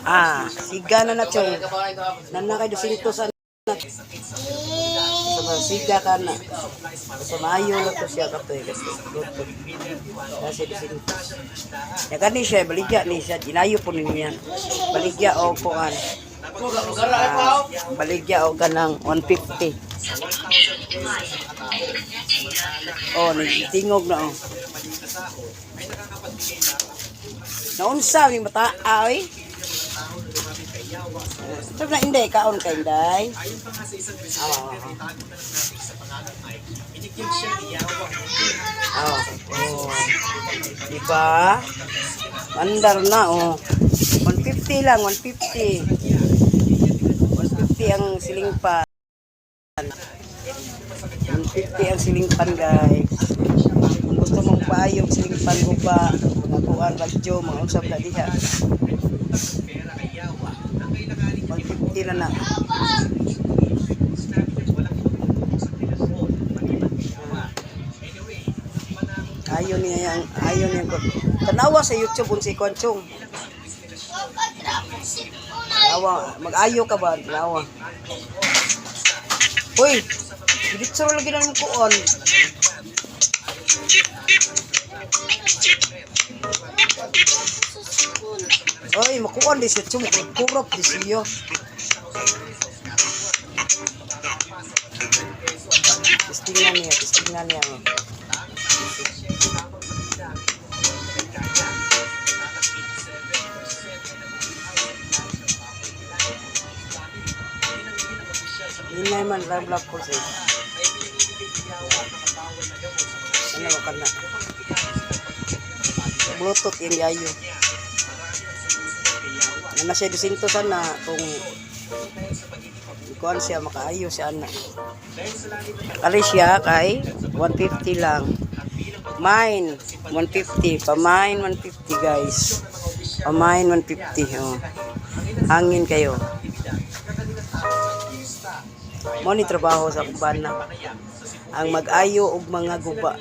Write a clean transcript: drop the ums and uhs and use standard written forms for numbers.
Ah, siga na na, chong. Nana kay 200 sa sa siga ka na. Sa maayo na to siya katoy kasi luto. Kasi 200. Ya kani siya baligya ni siya, ginayo po niya. Baligya o kuan. Ah, baligya o kanang 150. Oh, nagtingog na oh. Naunsa ni mata ay? Sabi na inday, kaon ka inday. Ah. Oh. Oh. Diba? Andar na oh. 150 lang, 150. 150 ang silingpan. 150 ang silingpan, guys. Kung gusto mong paayog silingpan guba, mga kuan radyo, mga usap na diha. 150 na na. Ayo niya yang ayo niya ko. Tanawa sa YouTube unsa kuan, chong. Tanawa, mag-ayo ka ba? Tanawa. Uy, diretso lagi na ng kuon. Oy, makuon di siya chong, kurap di siya. Testing na niya, testing na niya. Oh. Hinay man lang black ko sa. Ano ka na? Bluetooth yung yayo. Ano siya disinto sana kung kuan siya makaayo siya ana. Kali siya kay 150 lang. Mine 150, pa-mine 150, guys. Pa-mine 150 oh. Hangin kayo. Mo ni trabaho sa kubana. Ang mag-ayo og mga guba.